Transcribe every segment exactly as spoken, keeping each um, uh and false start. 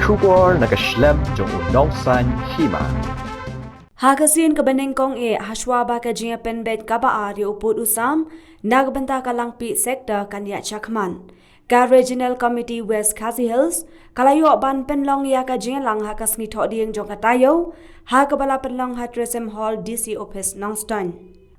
Khubor na ka shlem jong u nongsaiñ hima. Ha ka sien kaba nyngkong eh, hashwa ba ka jingïapynbeit kaba ar ïa u pud u sam na ka bynta ka Langpih sector kan ïaid shakhmat, ka Regional Committee West Khasi Hills ka la ïoh ban pynlong ïa ka jingïalang ha ka sngi Thohdieng jong ka taïew, ha kaba la pynlong ha Tresem Hall, D C Office, Nongstoiñ.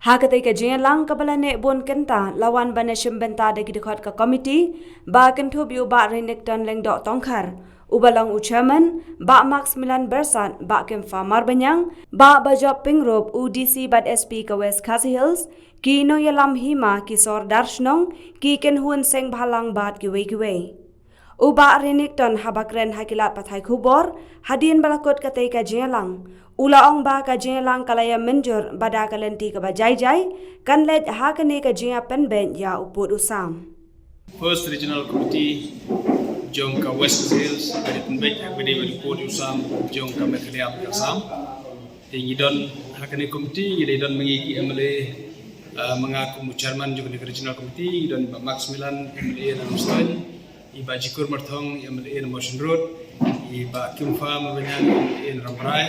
Ha katei ka jingïalang kaba la neh bun kynta, la wan ban ïashim bynta da ki dkhot ka komiti, ba kynthup ïa u Bah Renikton Lyngdoh Tongkhar, uba long u chairman, Bah Maximilan Bersat, Bah Kemfa Marbaniang, Bah Bajop Pyngrope, u D C bad S P ka West Khasi Hills, ki nongïalam hima, ki sordar shnong, ki kynhun seng bhalang bad kiwei kiwei. U Bah Renikton haba kren ha ki lad pathai khubor hadien ba la kut katei ka jingïalang, u la ong ba ka jingïalang ka la ïamynjur ba da ka lynti kaba jai jai kan leit ha kane ka jingïapynbeit ïa u pud u sam. First Regional Committee jong ka West Khasi Hills ka dei pynbeit ha kane ka dei ba u pud u sam jong ka Meghalaya bad ka Assam. Te ngi don ha kane ka committee, ngi dei don ma ngi ki M L A, ah, ma nga kum u chairman jong kane ka Regional Committee, ngi don Bah Maximilan, M L A na Nongstoiñ, i Bah Jikur Marthong, M L A na Mawshynrut, i Bah Kemfa Marbaniang, M L A na Rambrai,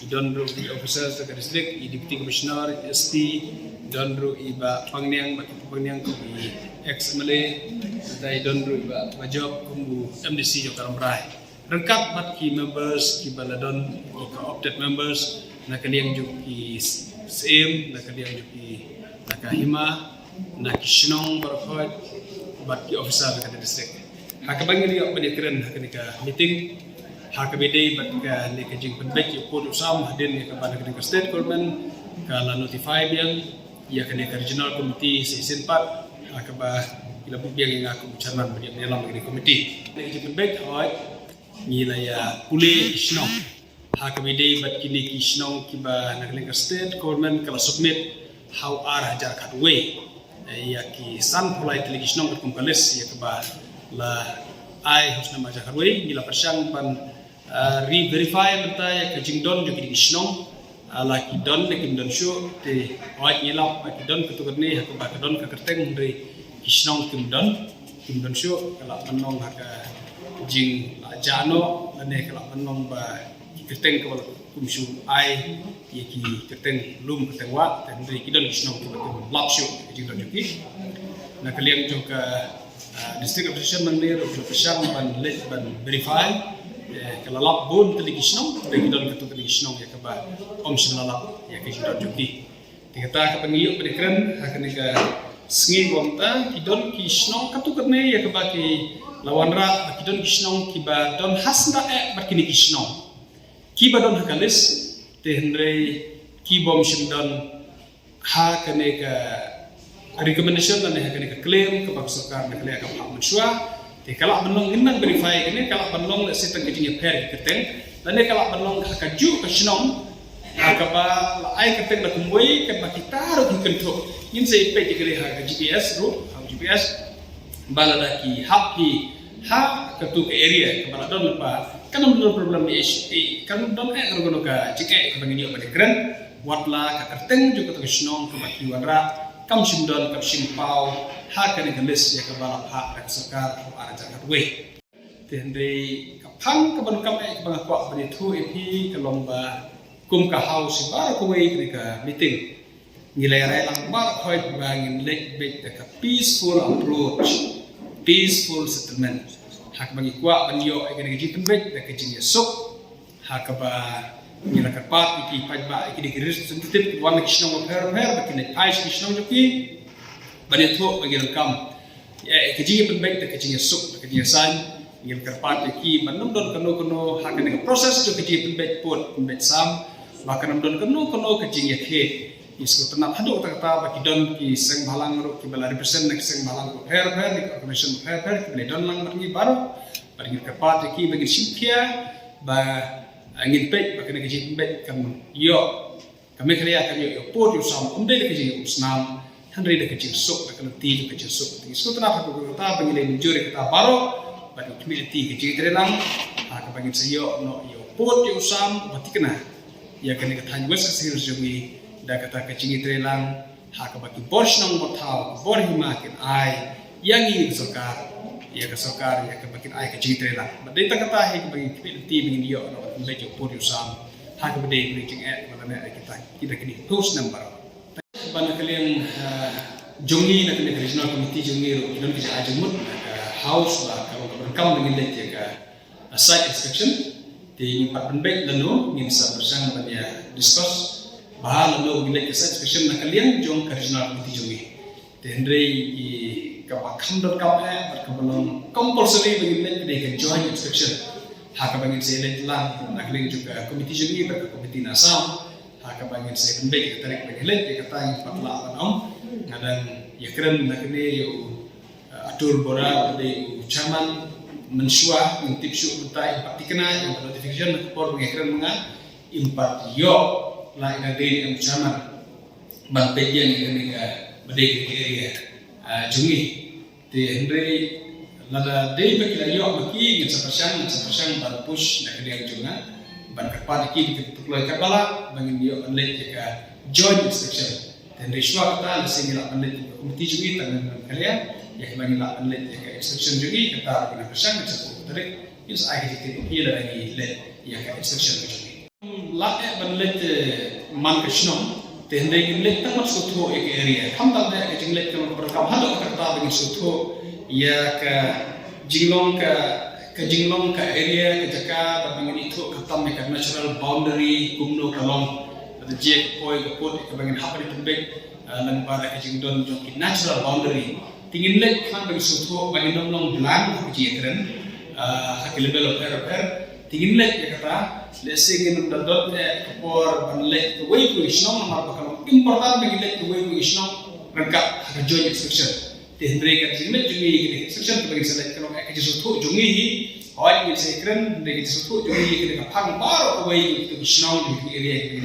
i don ruh i officers ka district, i Deputy Commissioner, i S P, i don ruh i Bah Pangniang, Bah Kemfa Pangniang kum i ex M L A, i don ruh i Bah Bajop kum u M D C jong ka Rambrai. Ryngkat bad ki members kiba la don, ki co-opted members, na ka liang jong ki s-, syiem, na ka liang jong ki, na ka hima, na ki shnong baroh khoit, bad ki officer na ka district. Ha kaba ngi ïoh ban ïakren ha kane ka meeting, ha kaba ïadei bad kane ka jingpynbeit ïa u pud u sam hadien ïa kaba na ka state government ka la notify biang ïa kane ka regional committee shisien pat, ha kaba ki la buh biang ïa nga kum chairman ban ïalam ïa kane ka committee. Kane ka jingpynbeit, hooid, ngi la ïa pule ki shnong ha kaba ïadei bad kine ki shnong kiba na ka liang ka state government ka la submit ha u ar hajar khatwei, eh, ïa ki sanphew lai tylli ki shnong katkum ka list ïa kaba la ai ha u snem hajar khatwei. Ngi la pyrshang ban, ah, re-verify mynta ïa ka jingdon jong kine ki shnong, ah, la ki don ne kim don shuh. Te hooid, ngi lap ba ki don katto katne ha kaba ka don ka kyrteng, hynrei ki shnong kim don, kim don shuh. Ka lah ban long ha ka jing, ah, jah noh, lane ka lah ban long ba ki kyrteng kaba la kum shu ai ïa ki kyrteng lum kyrteng wah, te hynrei ki don ki shnong kiba kim lap shuh ka jingdon jong ki. Na ka liang jong ka, ah, district administration nangne ruh ka pyrshang ban leit ban verify, eh, ka la lap bun tylli ki shnong, hynrei ki don katto katne ki shnong ïa kaba ym shym la lap ïa ka jingdon jong ki. Te kata kaba ngi ïoh ban ïakren ha kane ka sngi, kumta ki don ki shnong katto katne ïa kaba ki la wanrah, ba ki don ki shnong kiba don hasyndah eh bad kine ki shnong kiba don ha ka list, te hynrei ki bym shym don ha kane ka recommendation lane ha kane ka claim kaba ka sorkar Meghalaya ka phah mynshuwa. Te ka lah ban long, ngin nang verify kane, ka lah ban long lehse tang ka jingïapher ka kyrteng, lane ka lah ban long ha kajuh ka shnong ha kaba la ai kyrteng da kumwei, katba kita ruh ki kynthup. Ngin sa ïa peit ïa kane ha ka G P S ruh, ha ka G P S, ba lada ki hap hi ha katu ka area kaba la don lypa, kan ym don problem, eh, kan ym don eh kano kano ka jingeh kaba ngin ïoh ban ïakren. Watla ka kyrteng jong kata ka shnong kaba ki wanrah kam shym don, kam shym paw ha kane ka list ïa kaba la phah da ka sorkar ha u ar hajar khatwei. Te hynrei ka phang kaba donkam eh kaba nga kwah ban ïathuh ïa phi ka long ba kum ka House baroh kawei kane ka meeting, ngi la ïa rai lang baroh khoit ba ngin leit beit da ka peaceful approach, peaceful settlement. Ha kaba ngi kwah ban ïoh ïa kane ka jingpynbeit da ka jingïasuk. Ha kaba ngi la kyrpad ïa ki paidbah, ïa ki dei ki representative kiba wan na ki shnong bapher bapher, ba kin leit phai sha ki shnong jong ki ban ïathuh ba ngi donkam ïa ka jingïapynbeit da ka jingïasuk, da ka jingïasaiñ. Ngi la kyrpad ïa ki ban ym don kano kano ha kane ka process jong ka jingïapynbeit pud pynbeit sam, ba kan ym don kano kano ka jingïakhih. Ngi sngewtynnat haduh katta katta ba ki don ki seng bhalang ruh kiba la represent na ki seng bhalang bapher bapher, na ki organization bapher bapher, kiba la don lang bad ngi baroh. Bad ngi la kyrpad ïa ki ba ngin shimkhia, ba, ah, ngin peit ba kane ka jingpynbeit kan ïoh, ka Meghalaya kan ïoh ïa u pud ïa u sam, ym dei da ka jingïakhun snam, hynrei da ka jingsuk, da ka lynti jong ka jingsuk. Te ngi sngewtynnat haduh katta katta ba ngi la mynjur ïa kata baroh, bad ngi khmih lynti ka jingïatreilang ha kaba ngin sa ïoh noh ïa u pud ïa u sam uba thikna ïa kane ka thaiñ West Khasi Hills jong ngi, da kata ka jingïatreilang ha kaba ki bor shnong bor thaw, ki bor hima kin ai ïa ngi ka sorkar. ïa ka sorkar ïa kaba kin ai ka jingtrei lang. Bad dei tang kata hi kaba ngi khmih lynti ba ngin ïoh na ka leit ïa u pud ïa u sam ha kaba dei ka jingeh ba la mih ïa kita kita kine post number. Ban na ka liang jong ngi na ka liang regional committee jong ngi ruh ki don ki jingmut na ka house ba ka ruh ka ban kam ba ngin leit ïa ka site inspection. Te ngin pat pynbeit lano ngin sa pyrshang ban ïa discuss ba lano ngin leit ïa ka site inspection na ka liang jong ka regional committee jong ngi. Te hynrei ki kaba kham donkam eh bad kaba long compulsory ba ngin leit ka dei ka joint inspection. Ha kaba ngin sa leit lang na ka liang jong ka committee jong ngi bad ka committee na Assam. Ha kaba ngin sa pynbeit ka tarik ba ngin leit ïa kata ngin pat lah ban ong. Nga dang ïakren na kane ïa u Atul Bora, u dei u chairman, mynshuwa ngin tip shuh mynta in pat thikna ïa ka notification na ka por ba ngi kren ma nga in pat ïoh la ina dei u chairman ban peit ïa kane ka ba dei ka area jong ngi. Te hynrei lada dei ba ki la ïoh ma ki ngin sa pyrshang ngin sa pyrshang ban push na ka liang jong nga ban kyrpad ïa ki ba kin pynkloi katba lah ba ngin ïoh ban leit ïa ka joint inspection. Te hynrei shuwa kata lehse ngi lah ban leit ïa ka committee jong ngi tang ngan kylliang ïa kaba ngi lah ban leit ïa ka inspection jong ngi kata ba ngi la pyrshang ngan sa buh ka tarik. Ngi sa ai ka jingtip ïa lada ngi leit ïa ka inspection ka jong ngi. Lah eh ban leit man ka shnong te hynrei ngin leit tang ban sngewthuh ïa ka area. Khamtam eh ka jingleit ka long kaba donkam haduh katta ba ngin sngewthuh ïa ka jinglong ka ka jinglong ka area ka jaka ba ngin ithuh khamtam ïa ka natural boundary kumno ka long. Lada jia ka poi ka put ïa kaba ngin hap ban pynbeit lyngba da ka jingdon jong ki natural boundary. Te ngin leit khnang ba ngin sngewthuh ba ngin ym long blang ha ka jingïakren ha ki level bapher bapher. Te ngin leit ïa kata lehse ngin ym da don eh ka por ban leit kawei kawei shnong namar ba ka long important ba ngin leit kawei kawei shnong ryngkat ha ka joint inspection. Te hynrei ka jingleit jong ngi ïa ka inspection kaba ngin sa leit ka long eh ka jingsngewthuh jong ngi hi. Hooid ngin sa ïakren hynrei ka jingsngewthuh jong ngi ïa ka phang baroh kawei kawei ka shnong ka area ka